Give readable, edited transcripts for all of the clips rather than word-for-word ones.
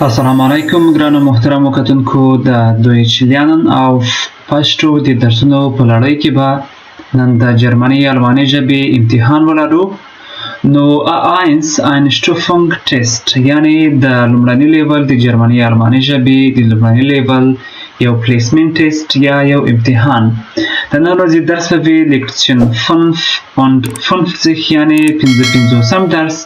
السلام علیکم ګرانو محترمو کتونکو، د دویچ لیانن او پښتو د درسونو په لړۍ کې به نن د جرمني الماني ژبې امتحان ولرو. نو A1 Einstufung Test، یعنی د لومړني لیول د جرمني الماني ژبې د لومړني لیول یو placement test یا یو امتحان. د نن ورځې درس به وي Lektion 55، یعنی 55 درس.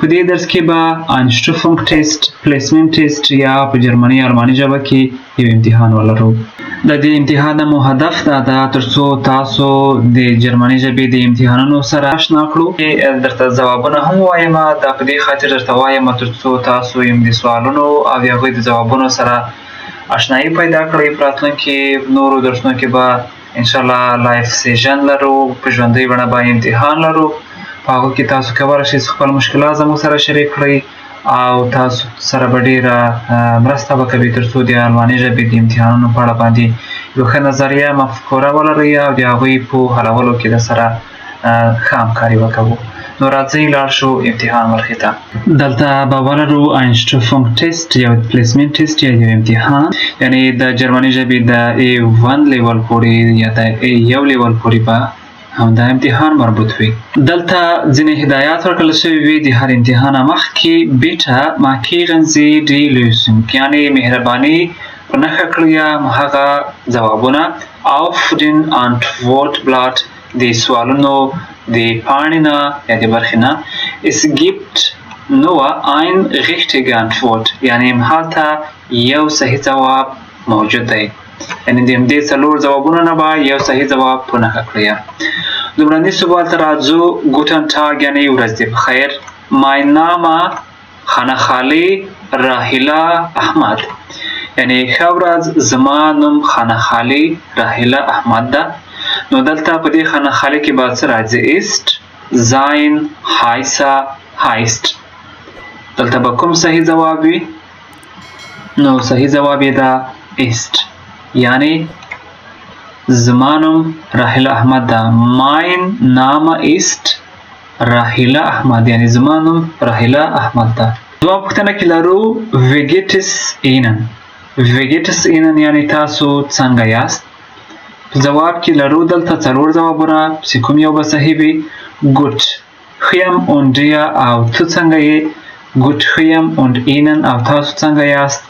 په دې درس کې به Einstufung Test، placement test یا په جرمني الماني ژبه کې یو امتحان ولرو. د دې امتحان مو هدف دا ده ترڅو تاسو د جرمني ژبې د امتحانونو سره آشنا کړو. درته ځوابونه هم وایم. دا په دې خاطر درته وایم ترڅو تاسو یم د سوالونو او د هغوی د ځوابونو سره آشنایي پیدا کړئ. په راتلونکي نورو درسونو کې به انشاءالله live session لرو، په ژوندۍ بڼه به امتحان لرو. په هغو کې تاسو کولی شئ خپل مشکلات زموږ سره شریک کړئ او تاسو سره به ډیره مرسته وکوي ترڅو د الماني ژبې د امتحانونو په اړه باندې یو ښه نظریه، مفکوره ولرئ او د هغوی په حلولو کې د سره ښه همکاري وکوو. نو راځئ لاړ شو امتحان برخې ته. دلته به ولرو Einstufung Test یا placement test یا یو امتحان، یعنی د جرمني ژبې د A1 لیول پورې یا د A1 لیول پورې به همدا امتحان مربوط وي. دلته ځینې هدایات ورکړل شوي وي د هر امتحان مخکې. Bitte markieren Sie die Lösung، یعنی مهرباني په نښه کړئ هغه ځوابونه auf den Antwortblatt، د سوالونو د پاڼې نه یا د برخې نه. Es gibt nur ein richtige Antwort، یعنی هلته یو صحیح ځواب موجود دی، یعنی د همدې څلور ځوابونو نه به یو صحیح ځواب په نښه کړئ. لومړني سوال ته راځو. Guten Tag، یعنی ورځ دې په خیر. Mein Name خانه خالي راحله احمد، یعنی ښه ورځ، زما نوم خانه خالي راحله احمد ده. نو دلته په دې خانه خالي کې به څه راځي؟ Ist، sein، heiße، heißt. دلته به کوم صحیح ځواب وي؟ نو صحیح ځواب یې ده ist، یعنی زما نوم راحله احمد ده. Mein Name ist راحله احمد، یعنی زما نوم راحله احمد ده. دوه پوښتنه کې لرو Wie geht es Ihnen. Wie geht es Ihnen یعنی تاسو څنګه یاست؟ په ځواب کې لرو دلته څلور ځوابونه چې کوم یو به صحیح وي. Gut، ښه یم، und dir، او ته څنګه یې؟ Gut، ښه یم، und Ihnen، او تاسو څنګه یاست؟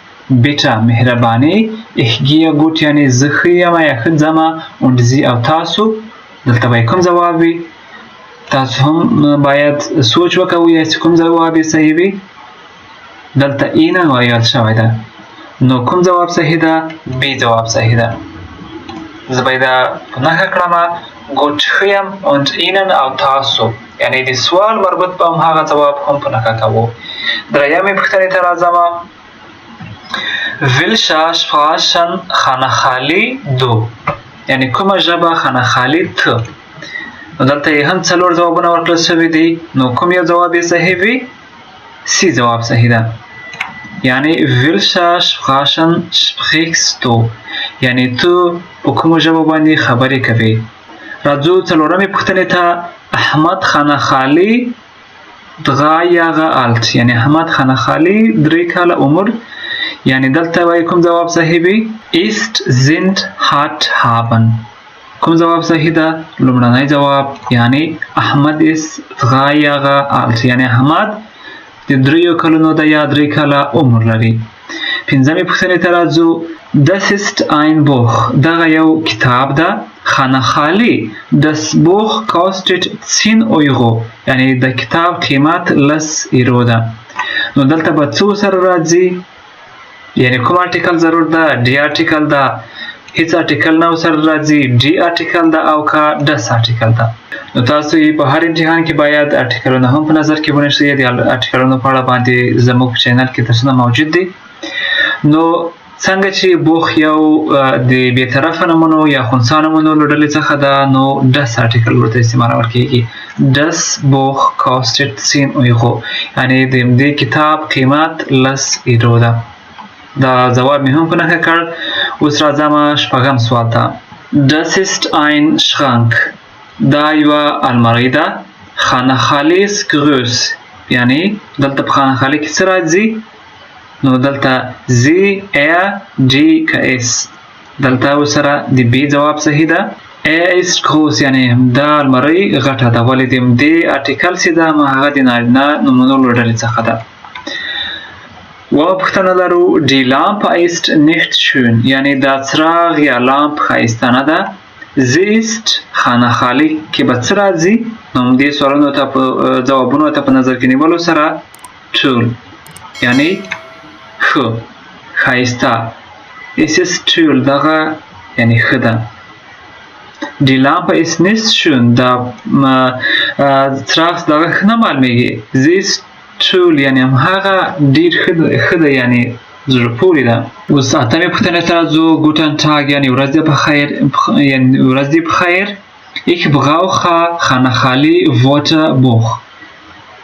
Bitte، مهرباني، ich gehe gut، یعنی زه ښه یم یا ښه ځمه، und Sie، او تاسو؟ دلته به کوم ځواب وي؟ تاسو هم باید سوچ وکوئ چې کوم ځواب یې صحیح وي. دلته Ihnen ویل شوی ده، نو کوم ځواب صحیح ده؟ B ځواب صحیح ده. زه به دا په نښه کړم. Gut، ښه یم، und Ihnen، او تاسو، یعنی د سوال مربوط به هم هغه ځواب هم په نښه کوو. درېیمې پوښتنې ته راځم. Welche Sprachen خانه خالي du، یعنی کومه ژبه خانه خالي ته؟ نو دلته یې هم څلور ځوابونه ورکړل شوي دي. نو کوم یو ځواب یې صحیح وي؟ C ځواب صحیح ده، یعنی welche Sprachen sprichst du، یعنی ته په کومو ژبو باندې خبرې کوې؟ راځو څلورمې پوښتنې ته. احمد خانه خالي drei Jahre alt، یعنی احمد خانه خالي 3 کاله عمر، یعنی دلته وایي کوم ځواب صحیح وي؟ Ist، sind، hat، haben. کوم ځواب صحیح ده؟ لومړنی ځواب، یعنی احمد ist drei Jahre alt، یعنی احمد د 3 کلونو ده یا 3 کاله عمر لري. پنځمې پوښتنې ته راځو. Das ist ein Buch، دغه یو کتاب ده. خانه خالي das Buch kostet 10 Euro، یعنی د کتاب قیمت 10 یورو ده. نو دلته به څه سره راځي؟ یعنی کوم Artikel ضرور ده؟ Die Artikel ده، هیڅ Artikel نه سره راځي، die Artikel ده او که das Artikel ده؟ نو تاسو یې په هر امتحان کې باید Artikel ونه هم په نظر کې ونیسئ. د Artikel ونو په اړه باندې زموږ په channel کې درسونه موجود دي. نو څنګه چې Buch یو د بې طرفه نومونو یا خنثی نومونو له ډلې څخه ده، نو das Artikel ورته استعمالول کیږي. Das Buch kostet 10 Euro، یعنی د دې کتاب قیمت 10 یورو ده. دا ځواب مې هم په نښه کړ. اوس راځم شپږم سوال ته. Das ist ein Schrank، دا یوه المارۍ ده. خانه خالي ist groß، یعنی دلته په خانه خالي کې څه راځي؟ نو دلته sie، er، die که es؟ دلته ورسره د B ځواب صحیح ده. Er ist groß، یعنې دا المارۍ غټه ده، ولې د همدې Artikel چې ده هغه د نارینه نومونو له ډلې څخه ده. اوومه پوښتنه لرو، Die Lampe ist nicht schön، یعنې دا څراغ یا لامپ ښایسته نه ده. Sie ist خانه خالي کې به څه راځي؟ نو همدې سوالونو ته په ځوابونو ته په نظر کې نیولو سره toll، یعنې ښه، ښایسته. Es ist toll، دغه یعنې ښه ده. Die Lampe ist nicht schön، دا څراغ دغه ښه نه معلومیږي. Sie ist toll، یعنې هم هغه ډېر ښه ده، یعنې زړه پورې ده. اوس اتمې پوښتنې ته راځو. Guten Tag، یعنې ورځ دې په خیر، یعنې ورځ دې په خیر. Ich brauche خانه خالي Wörterbuch،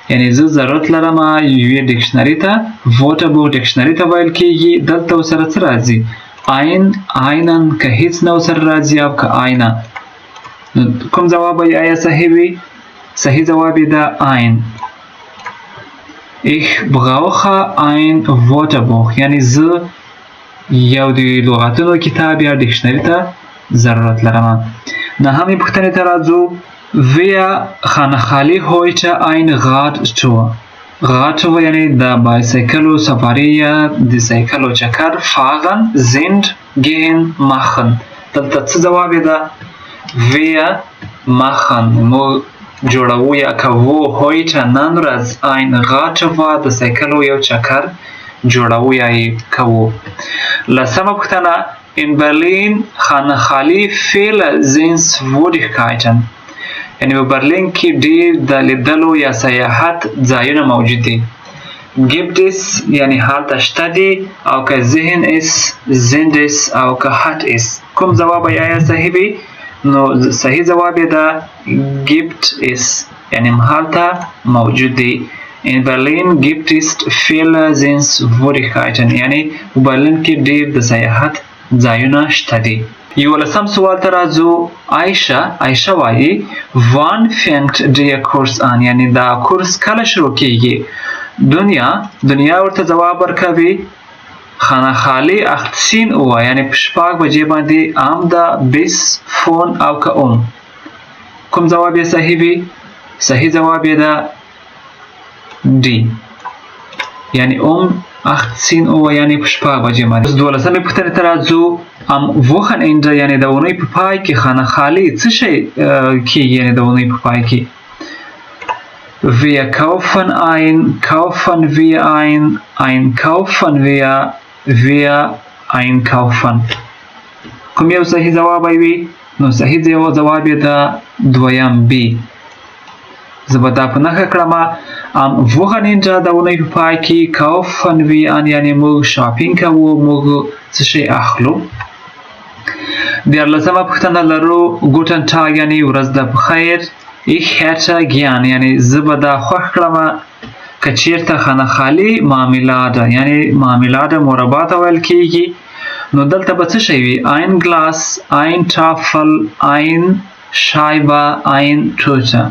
یعنې زه ضرورت لرم یوې dictionary ته. Wörterbuch dictionary ته ویل کیږي. دلته ورسره څه راځي؟ ein، einen، که هیڅ نه ورسره راځي او که eine؟ نو کوم ځواب به یې آیا صحیح وي؟ صحیح ځواب یې ده ein. Ich brauche ein Wörterbuch، یعنې زه یو د لغتونو کتاب یا dictionary ته ضرورت لرم. نهمې پوښتنې ته راځو. Wir خانه خالي heute ein Radtour. Radtour یعنې د بایسایکلو سفاري یا د سایکلو چکر. fahren، sind، gehen، machen. دلته څه ځواب یې ده؟ Wir machen، موږ جوړوو یا کوو. heute نن ورځ، ein Radtour د سایکلو یو چکر جوړوو یا یې کوو. لسمه پوښتنه، In Berlin خانه خالي viele Sehenswürdigkeiten، یعنې په برلین کې ډیر د لیدلو یا سیاحت ځایونه موجود دي. gibt es یعنې هلته شته دي، او که sehen es، sind es، او که hat es؟ کوم ځواب به یې آیا صحیح وي؟ نو صحیح ځواب یې ده gibt es، یعنې هلته موجود دي. In Berlin gibt es viele Sehenswürdigkeiten، یعنې په برلین کې ډیر د سیاحت ځایونه شته دي. یولسم سوال ته راځو. عایشه، عایشه وایي wann fängt der Kurs an، یعنې دا کورس کله شروع کیږي؟ دنیا، دنیا ورته ځواب ورکوي خانه خالي 18 Uhr، یعنې په 6 بجې باندې عام ده، bis، von او که um؟ کوم ځواب یې صحیح وي؟ صحیح ځواب یې ده D، یعنې um 18 Uhr، یعنې په 6 بجې باندې. اوس دولسمې پوښتنې ته راځو. Am Wochenende، یعنې د اونۍ په پای کې خانه خالي څه شی کیږي؟ یعنې د اونۍ په پای کې Wir kaufen ein، kaufen wir ein، einkaufen wir، wir einkaufen. کوم یو صحیح ځواب وي؟ نو صحیح ځواب یې ده دویم B. زه به دا په نښه کړم. Am Wochenende د اونۍ په پای کې kaufen wir ein، یعنې موږ shopping کوو، موږ څه شی اخلو. دیارلسمه پوښتنه لرو. Guten Tag، یعنې ورځ د په خیر. Ich hätte gern، یعنې زه به دا خوښ کړم که چیرته خانه خالي Marmelade، یعنې Marmelade مربا ته ویل کیږي. نو دلته به څه شی وي؟ ein Glas، ein Tafel، ein Scheibe، ein Tüte.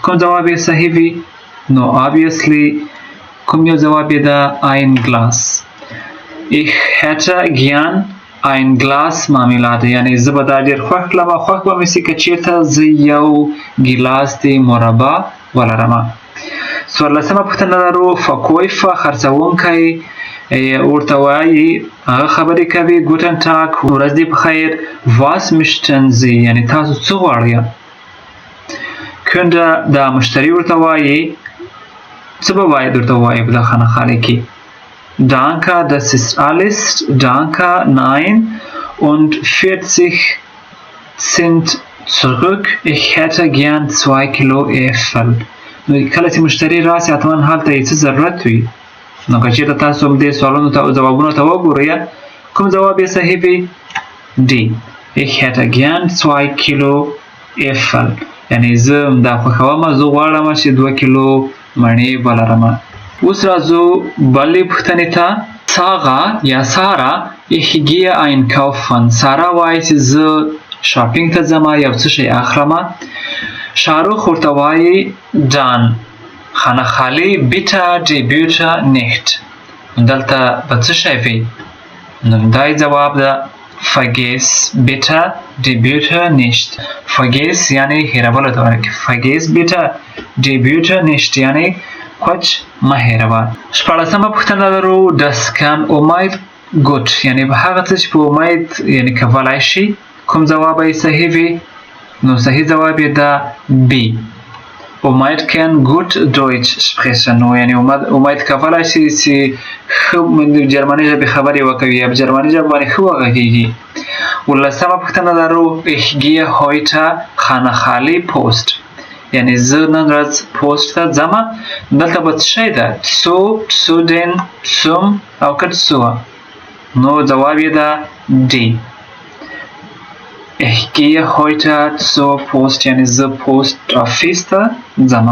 کوم ځواب یې صحیح وي؟ نو obviously کوم یو ځواب یې ده؟ ein Glas. Ich hätte gern ein Glas Marmelade، یعنې زه به دا ډېر خوښ کړم، خوښ به مې سي که چیرته زه یو ګیلاس د مربا ولرم. څوارلسمه پوښتنه لرو. Verkäufer خرڅوونکی ورته وایي، هغه خبرې کوي. Guten Tag، ورځ دې په خیر. Was möchten Sie، یعنې تاسو څه غواړئ؟ Kunde دا مشتری ورته وایي، څه به وایي؟ درته وایي په دا خانه خالي کې Danke، das ist alles. Danke، nein. Und 40 Cent zurück. Ich hätte gern 2 Kilo Äpfel. نو کله چې مشتری راسي حتما هلته یې څه ضرورت وي. نو که چېرته تاسو هم دې سوالونو ته او ځوابونو ته وګورئ، کوم ځواب یې صحیح وي؟ D، Ich hätte gern 2 Kilo Äpfel، یعنې زه دا خوښوم، زه غواړم چې 2 کیلو مڼې ولرم. اوس راځو بلې پوښتنې ته. ساغا یا سارا، ich gehe einkaufen. سارا وایي چې زه shopping ته ځم، یو څه شی اخلم. شاروخ ورته وایي dann خانه خالي bitte die Bücher nicht. نو دلته به څه شی وي؟ نو دا یې ځواب ده vergiss bitte die Bücher nicht. Vergiss یعنی هېرولو ته وایي. Vergiss bitte die Bücher nicht یعنی کوچ مه هېروه. شپاړسمه پوښتنه لرو das kann امید gut یعنی په هغه څه چې په امید یعنی کولای شي کوم ځواب یې صحیح وي؟ نو صحیح ځواب یې ده B. امید kann gut Deutsch sprechen. نو یعنی امید کولای شي چې ښه جرمني ژبې خبرې وکوي یا په جرمني ژبه باندې ښه وغږېږي. اوولسمه پوښتنه لرو ich gehe heute خانه خالي پوست یعنی زه نن ورځ پوسټ ته ځم. دلته به څه شی ده؟ zu، zu den، zum او که zur؟ نو ځواب یې ده D. Ich gehe heute zur Post یعنی زه post office ته ځم.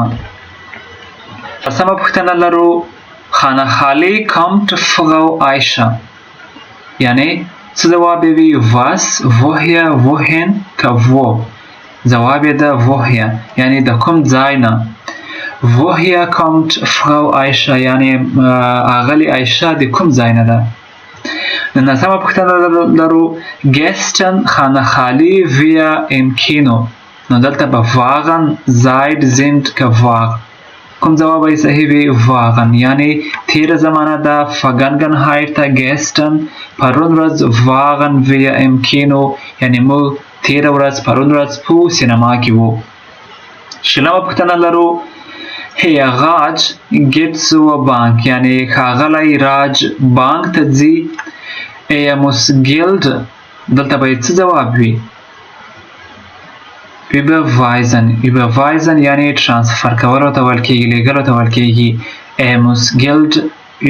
لسمه پوښتنه لرو خانه خالي kommt Frau عایشه یعنی څه ځواب یې وي؟ was، woher، wohin که wo؟ ځواب یې ده woher یعنی د کوم ځای نه. woher kommt Frau عایشه یعنی اغلې عایشه د کوم ځای نه ده. نهمه پوښتنه لرو gestern خانه خالي wir im Kino. نو دلته به waren، seit، sind که war؟ کوم ځواب یې صحیح وي؟ waren یعنی تیره زمانه ده، Vergangenheit ته. gestern پرون ورځ، waren wir im Kino یعنی موږ تیره ورځ، پرون ورځ په سینما کې وو. شلمه پوښتنه لرو Herr Raj geht zur Bank یعنی ښاغلی راج بانک ته ځي. Er muss Geld دلته به یې څه ځواب وي؟ überweisen. überweisen یعنی transfer کولو ته ویل کېږي، لېږلو ته ویل کېږي. Er muss Geld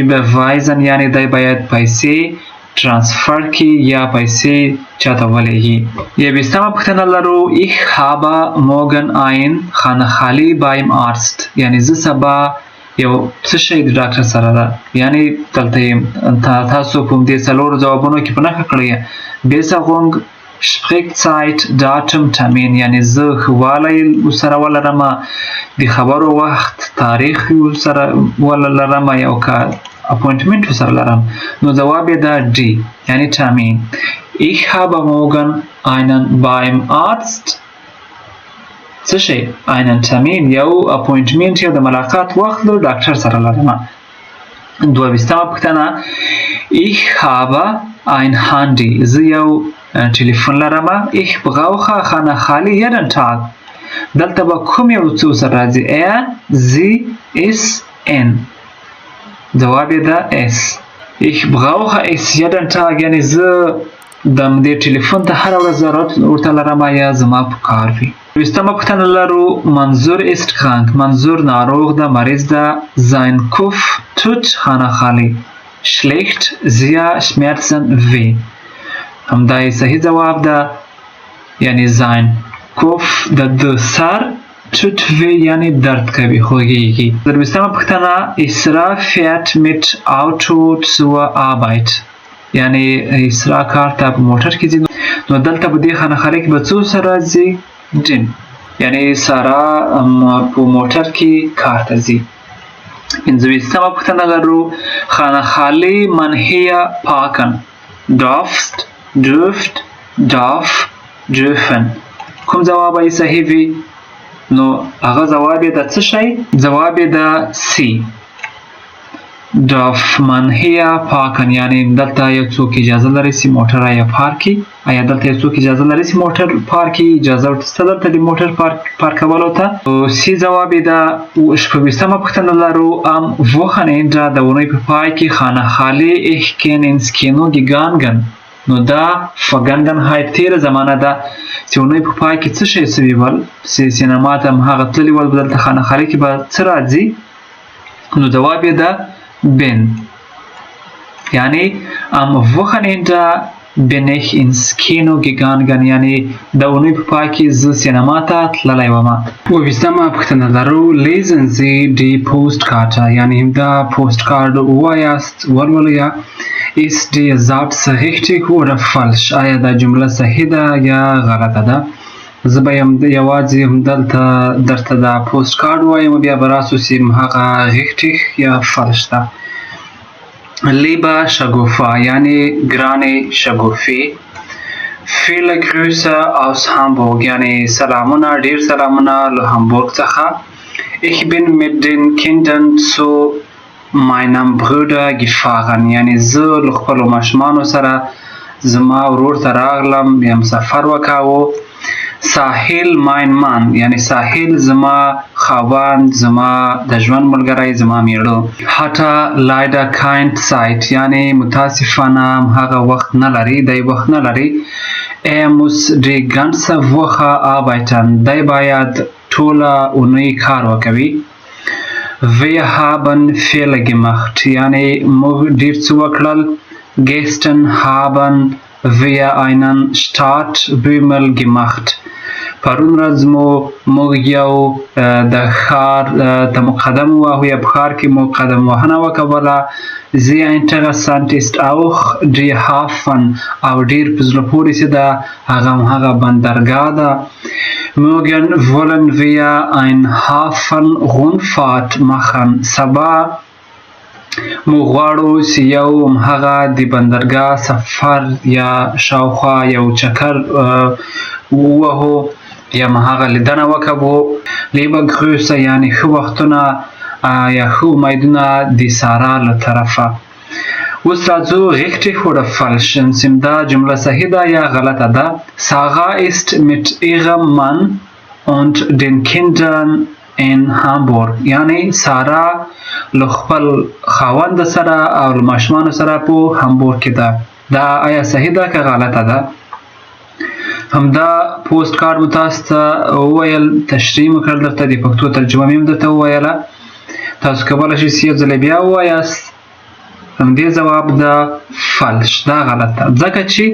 überweisen یعنی دی باید پیسې transfer کړي یا پیسې چاته ولېږي. یوویشتمه پوښتنه لرو ich habe morgen ein خانه خالي beim Arzt یعنی زه سبا یو څه شی د ډاکټر سره ده. یعنی دلته تاسو په همدې څلورو ځوابونو کې په نښه کړئ Besserung، Sprechzeit، Datum، Termin یعنی زه ښه والی ورسره ولرم، د خبرو وخت، تاریخ ورسره ولرم یو که appointment ورسره لرم. نو ځواب یې ده D یعنی Termin. Ich habe morgen einen beim Arzt څه شی؟ einen Termin یو appointment یو د ملاقات وخت له ډاکټر سره لرم. دوه ویشتمه پوښتنه ich habe ein Handy زه یو ټلیفون لرم. ich brauche خانه خالي jeden Tag دلته به کوم یو څه سره راځي؟ er، sie، es، ihn؟ ځواب یې ده es. ich brauche es jeden Tag یعنی زه د دې ټلیفون ته هره ورځ ضرورت ورته لرم یا زما په کار وي. ویشتمه پوښتنه لرو منظور ist krank منظور ناروغ ده، مریض ده. sein Kopf tut خانه خالي schlecht، sehr، Schmerzen، weh؟ همدا یې صحیح ځواب ده یعنی sein Kopf د ده سر، tut weh یعنی درد کوي، خوږیږي. درویشتمه پوښتنه اسرا fährt mit Auto zur Arbeit یعنی اسرا کار ته په موټر کې ځي. نو دلته په دې خانه خالي کې به څه سره راځي؟ den یعنی سارا په موټر کې کار ته ځي. پنځه ویشتمه پوښتنه لرو خانه خالي man hier parken darfst، dürft، darf، dürfen؟ کوم ځواب یې صحیح وي؟ نو هغه ځواب یې د څه شی؟ ځواب یې د C darf man hier parken یعنی دلته یو څوک اجازه لري چې موټر آیا پارک کړي. آیا دلته یو څوک اجازه لري چې موټر پارک کړي؟ اجازه ورته شته دلته د موټر پارک کولو ته؟ C ځواب یې ده. شپږویشتمه پوښتنه لرو am Wochenende د اونۍ په پای کې خانه خالي ich bin ins Kino gegangen. نو دا Vergangenheit تیره زمانه ده چې اونۍ په پای کې څه شی سوي ول چې سینما ته هم هغه تللي ول. دلته خانه خالي کې به څه راځي؟ نو ځواب یې ده bin یعنی am Wochenende bin ich ins Kino gegangen یعنی د اونۍ په پای کې زه سینما ته تللی وم. اوویشتمه پوښتنه لرو lesen Sie die Postkarte یعنی همدا Postkarte ووایاست، ولولئ. ist der Satz richtig oder falsch؟ آیا دا جمله صحیح ده یا غلطه ده؟ زه به یوازې همدلته درته دا Postkarte وایم، بیا به راسو چې هغه richtig یا falsch ده. Liebe شګوفه یعنی ګرانې شګوفې. Viele Grüße aus Hamburg یعنی سلامونه، ډیر سلامونه له هامبورګ څخه. Ich bin mit den Kindern zu meinem Bruder gefahren یعنی زه له خپلو ماشومانو سره زما ورور ته راغلم یا سفر وکاوه. ساحل mein Mann یعنی ساحل زما خاوند، زما د ژوند ملګری، زما میړه. Hatte leider keine Zeit یعنی متاسفانه هغه وخت نه لري، دی وخت نه لري. Er muss die ganze Woche arbeiten، دی باید ټوله اونۍ کار وکوي. Wir haben Fehler gemacht یعنی موږ ډیر څه وکړل. Gestern haben wir einen Stadtbummel gemacht، پرون ورځ مو موږ یو د ښار ته مو قدم وواهه یا په ښار کې مو قدم وهنه وکوله. Sehr interessant ist auch der Hafen او ډیر په زړه پورې چې ده هغه هم هغه بندرګاه ده. Morgen wollen wir ein Hafenrundfahrt machen، سبا موږ غواړو چې یو هغه د بندرګاه سفر یا شاوخوا یو چکر ووهو یا هغه لیدنه وکړو. Liebe Grüße یعنی ښه وختونه یا ښه امیدونه د سارا له طرفه. اوس راځو richtig oder falsch، چې دا جمله صحیح ده یا غلطه ده. Sarah ist mit ihrem Mann und den Kindern in Hamburg یعنی سارا له خپل خاوند سره او له ماشومانو سره په هامبورګ کې ده. دا آیا صحیح ده که غلطه ده؟ همدا پوسټ کارت مو تاسو ته وویل، تشریح مو کړل درته، د پښتو ترجمه مې هم درته وویله. تاسو کولی شئ چې یو ځل بیا ووایاست. همدې ځواب ده falsch، دا غلط ده، ځکه چې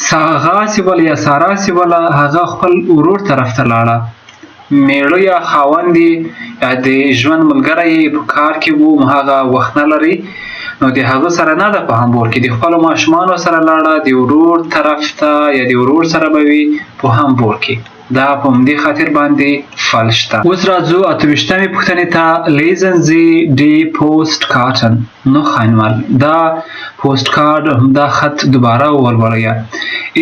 ساغا سی وله یا سارا سی وله هغه خپل ورور طرف ته لاړه. میړه یا خاوند یا د ژوند ملګری یې په کار کې وو، هغه وخت نه لري، نو د هغه سره نه ده په هامبورګ کې، د خپلو ماشومانو سره لاړه د ورور طرف ته یا د ورور سره به وي په هامبورګ کې. دا په همدې خاطر باندې falsch ده. اوس راځو 28مې پوښتنې ته. Lesen Sie die Postkarten noch einmal، دا پوسټ کارت همدا خط دوباره ولولئ.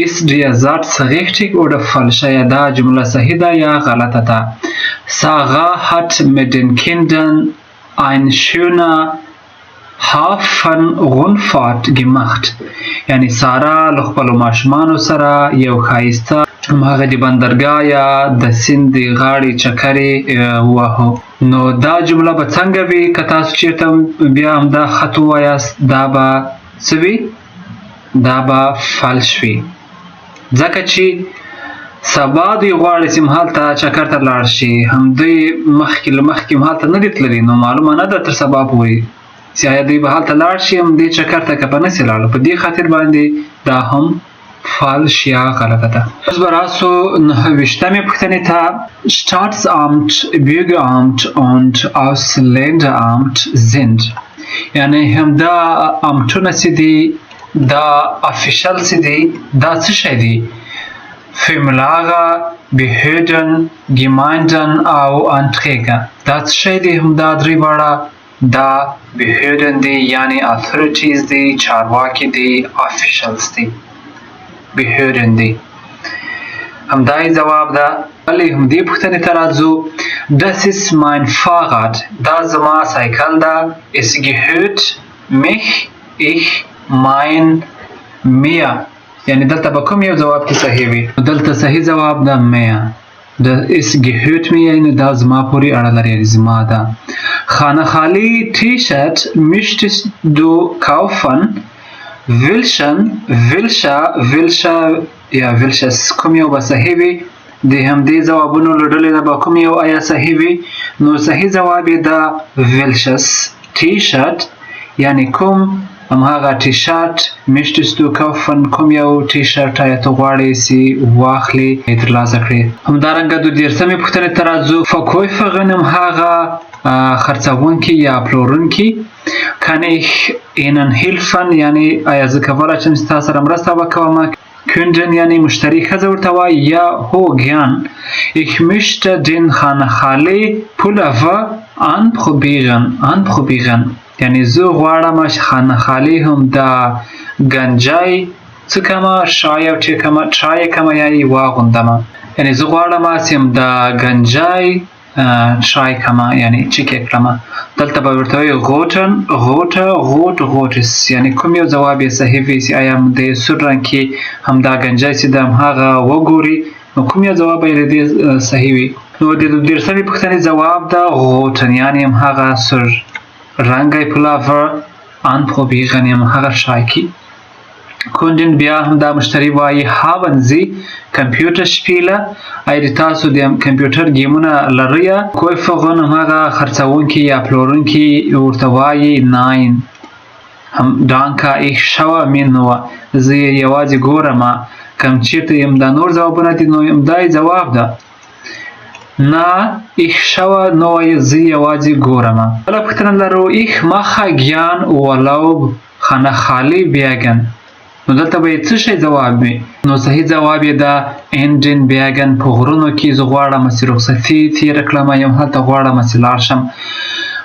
Ist der Satz richtig oder falsch؟ یا دا جمله صحیح ده یا غلطه ده؟ Sarah hat mit den Kindern eine schöne Hafenrundfahrt gemacht یعنی سارا له خپلو ماشومانو سره یو ښایسته هغه د بندرګاه یا د سیند د غاړې چکرې وواهه. نو دا جمله به څنګه وي که تاسو چیرته بیا همدا خط ووایاست؟ دا به څه وي؟ دا به falsch وي، ځکه چې سبا دوی غواړي چې هلته چکر ته لاړ شي، همدوی مخکې له مخکې هلته نه دي تللي، نو معلومه نه ده تر سبا پورې چې آیا دوی به هلته لاړ شي همدې چکر ته که به نه سي لاړ. په دې خاطر باندې دا هم falsch یا غلطه ده. اوس به راسو 29مې پوښتنې ته. Standesamt, Bürgeramt und Ausländeramt sind یعنی همدا امتونه چې دي، دا official چې دي، دا څه شی دي؟ Formulare، Behörden، Gemeinden او Anträge. دا څه شی دي همدا درې واړه؟ دا Behörden دي، یعنی authorities دي، چارواکي دي، officials دي، Behörden دي. همدا یې ځواب ده. بلې همدې پوښتنې ته راځو. Das ist mein Fahrrad، دا زما سایکل ده. Es gehört mich، ich، mein، mir یعنی دلته به کوم یو ځواب کې صحیح وي؟ دلته صحیح ځواب ده mir. د es gehört mir یعنی دا زما پورې اړه لري، یعنی زما ده. خانه خالی T-Shirt möchtest du kaufen؟ welchen، welcher، welche یا welches؟ کوم یو به صحیح وي؟ د همدې ځوابونو له ډلې نه به کوم یو آیا صحیح وي؟ نو صحیح ځواب یې ده welches T-Shirt یعنی کوم هم هغه T-Shirt möchtest du kaufen، کوم یو T-Shirt آیا ته غواړې چې واخلې، ترلاسه کړې. همدارنګه 32مې پوښتنې ته راځو. Verkäuferin هم هغه خرڅوونکي یا پلورونکي. Kann ich Ihnen helfen؟ یعنی آیا زه کولی شم چې تا سره مرسته وکړم؟ Kundin یعنی مشتری ښځه ورته وایي. Ja، هو، gern. Ich möchte den Khane Khali Pullover anprobieren. anprobieren. یعنی زه غواړم چې خانه خالي هم دا ګنجای څه کمه try او چې کمه try کمه یا یې واغوندمه. یعنی زه غواړم چې هم دا ګنجای try کمه، یعنی چک یې کړمه. دلته به ورته وایي roten، rote، rot، rotes، یعنی کوم یو ځواب یې صحیح وي چې آیا د سور رنګ کې همدا ګنجای چې ده هغه وګوري، نو کوم یو ځواب به یې د دې صحیح وي؟ نو د 13مې پوښتنې ځواب ده roten، یعنی هم هغه سور رنګی پلاور anprobieren، هم هغه try کړي. Kundin بیا هم دا مشتری وایي haben Sie Computerspiele؟ آیا د تاسو د کمپیوټر گیمونه لرئ؟ Käuferin هم هغه خرڅوونکي یا پلورونکي ورته وایي nein، هم danke، ich schaue mir nur، زه یې یوازې ګورم. کم چېرته یم دا نور ځوابونه دي، نو همدا یې ځواب ده. نه، ich schaue nur، زه یوازې ګورم. بله پوښتنه لرو، ich mache gern Urlaub خانه خالي Bergen. نو دلته به یې څه شی ځواب وي؟ نو صحیح ځواب یې ده in den Bergen، په غرونو کې زه غواړم چې رخصتي تېره کړم، یم هلته غواړم چې لاړ شم.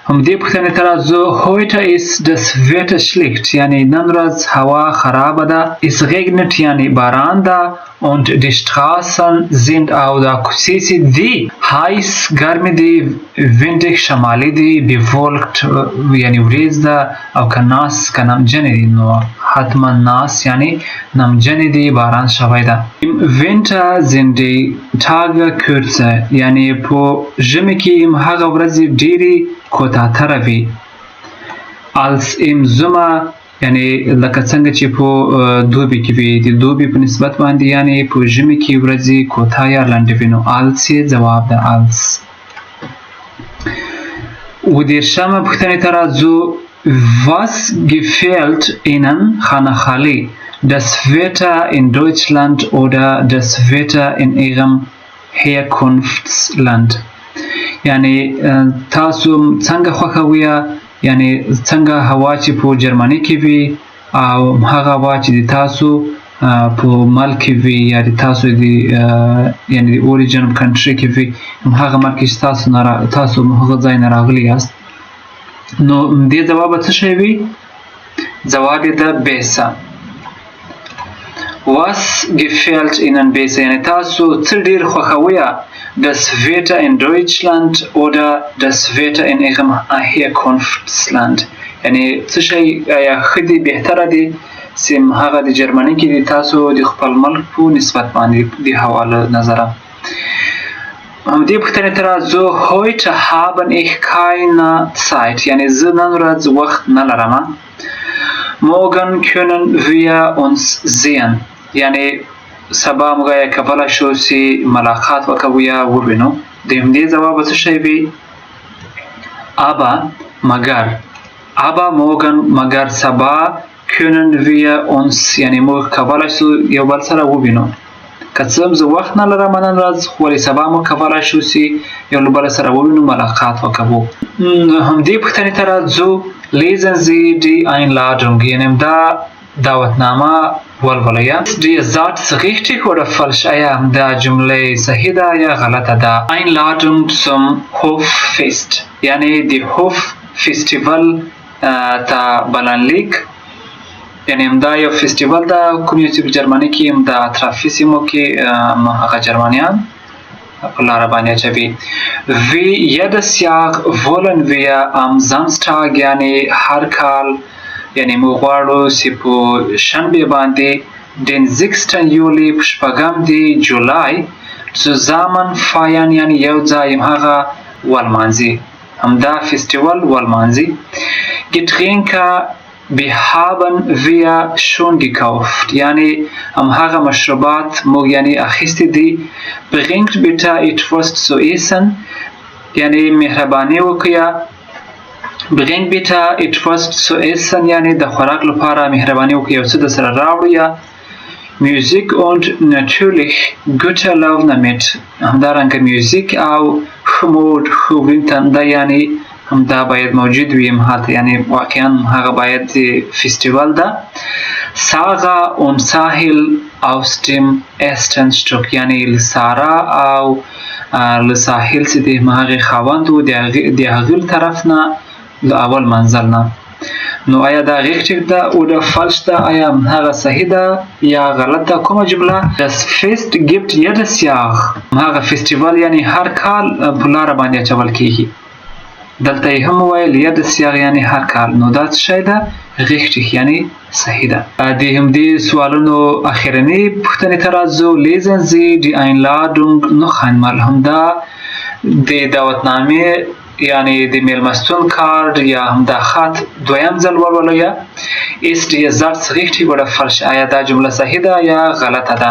همدې پوښتنې ته راځو، heute ist das Wetter schlecht، یعنی نن ورځ هوا خرابه ده. es regnet، یعنی باران ده. und die Straßen sind او دا کوڅې چې دي heiß، ګرمې دي، windig، شمالي دي، bewölkt، یعنی وریځ ده، او که nass، که نمجنې دي، نو حتما nass یعنی نمجنې دي، باران شوی ده. Im Winter sind die Tage kürzer، یعنی په ژمي کې هم هغه ورځې ډېرې کوتاتره وي. als im Sommer، یعنی لکه څنګه چې په دوبي کې وي، د دوبي په نسبت باندې، یعنی په ژمي کې ورځې کوتاه یا لنډې وي. نو als یې ځواب ده، als. 37مه پوښتنې ته راځو، Was gefällt Ihnen خانه خالي، das Wetter in Deutschland oder das Wetter in Ihrem Herkunftsland؟ یعنی تاسو څنګه خوښوئ، یعنی څنګه هوا چې په جرمني کې وي او هغه هوا چې د تاسو په ملک کې وي، یا د تاسو د یعنی د origin country کې وي، هم هغه ملک کې چې تاسو نه تاسو هغه ځای نه راغلي یاست، نو دې ځواب به څه شی وي؟ ځواب یې ده besser. Was gefällt Ihnen besser؟ یعنی تاسو څه ډیر خوښوئ، das Wetter in Deutschland oder das Wetter in Ihrem Herkunftsland؟ یعنی څه شی آیا ښه دي، بهتره دي چې هغه د جرمني کې د تاسو د خپل ملک په نسبت باندې د هوا له نظره. همدې پوښتنې ته راځو، heute haben ich keine Zeit، یعنی زه نن ورځ وخت نه لرم. morgen können wir uns sehen، یعنی سبا موږ یې کولی شو چې ملاقات وکړو یا ووینو. د همدې ځواب به څه شی وي؟ aber، مګر، aber morgen، مګر سبا، können wir uns، یعنی موږ کولی شو یو بل سره ووینو. که څه هم زه وخت نه لرم نن ورځ، خو ولې سبا موږ کولی شو چې یو له بل سره ووینو، ملاقات وکړو. همدې پوښتنې ته راځو، lesen Sie die Einladung، یعنی دا دعوتنامه ولولئ. Ist der Satz richtig oder falsch؟ آیا دا جمله صحیح ده یا غلطه ده؟ Einladung zum Hoffest، یعنی د Hof فستیوال ته بلنلیک، یعنی همدا یو فستیوال ده کوم یو چې په جرمني کې هم د اطرافي سیمو کې هغه جرمنیان په لاره باندې اچوي. Wie jedes Jahr wollen wir am Samstag، یعنی هر کال، یعنی موږ غواړو چې په شنبه باندې، den 6. Juli، په شپږم د جولای، zusammen feiern، یعنی یو ځای هغه ولمانځي، همدا فستیوال ولمانځي. Getränke haben wir schon gekauft، یعنی هم هغه مشروبات موږ یعنی اخیستي دي. bringt bitte etwas zu essen، یعنی مهرباني وکړه، bringt bitte etwas zu essen، یعنی د خوراک لپاره مهرباني وکړئ یو څه د سره راوړئ. Musik und natürlich gute Laune mit، همدارنګه music او ښه mood، ښه ورین تنده، یعنی همدا باید موجود وي هلته، یعنی واقعا هغه باید فستیوال ده. سارا und Sahil aus dem ersten Stock، یعنی له سارا او له ساحل چې د هغې خاوند و، د هغې طرف نه، له اول منزل نه. نو آیا دا richtig ده oder falsch ده؟ آیا هغه صحیح ده یا غلط ده؟ کومه جمله؟ Das Fest gibt jedes Jahr، هغه فستیوال یعنی هر کال په لاره باندې اچول کیږي. دلته یې هم وویل jedes Jahr یعنی هر کال، نو دا څه شی ده؟ richtig یعنی صحیح ده. د همدې سوالونو اخرنۍ پوښتنې ته راځو. Lesen Sie die Einladung noch einmal، همدا د دعوتنامې یعنی د میلمستون کارت یا همدا خط دویم ځل ولولئ. Ist der Satz richtig oder falsch؟ آیا دا جمله صحیح ده یا غلطه ده؟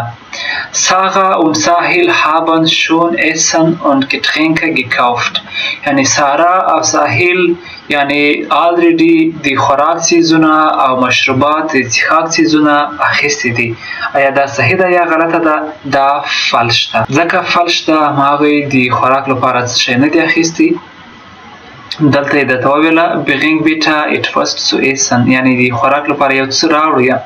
Sarah und Sahil haben schon Essen und Getränke gekauft. یعنی سارا او ساحل یعنی already د خوراک څیزونه او مشروبات د څښاک څیزونه اخیستي دي. آیا دا صحیح ده یا غلطه ده؟ دا falsch ده، ځکه falsch ده هغوی د خوراک لپاره څه شی نه دي اخیستي. دلته یې درته وویله bring bitte etwas zu essen، یعنی د خوراک لپاره یو څه راوړو، یا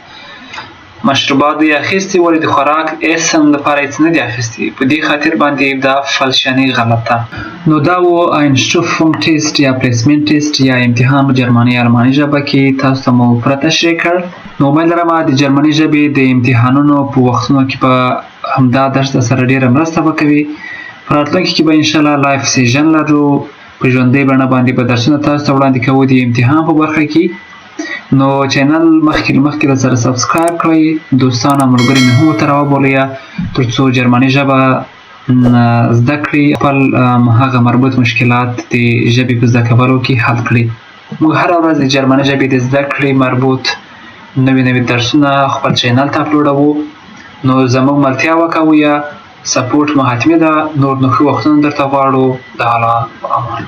مشروبات یې اخیستي ولې د خوراک essen لپاره یې څه نه دي اخیستي، په دې خاطر باندې دا falsch یعنی غلط ده. نو دا و Einstufungstest یا Placement-Test یا امتحان په جرمني الماني ژبه کې تاسو ته مو پوره تشریح کړ. نو امید لرم د جرمني ژبې د امتحانونو په وختونو کې به همدا درس در سره ډېره مرسته وکوي. په راتلونکي کې به انشاءالله live session لرو، په ژوندۍ بڼه باندې به درسونه تاسو ته وړاندې کوو د امتحان په برخه کې. نو channel مخکې له مخکې له سره subscribe کړئ، دوستان او ملګري مې هم ورته راوبولئ تر څو جرمني ژبه زده کړي، خپل هغه مربوط مشکلات د ژبې په زده کولو کې حل کړي. موږ هره ورځ د جرمني ژبې د زده کړې مربوط نوي نوي درسونه خپل channel ته اپلوډوو، نو زموږ ملتیا وکوئ، support مو حتمي ده. نور نو ښه وختونه درته غواړو. د الله په امان.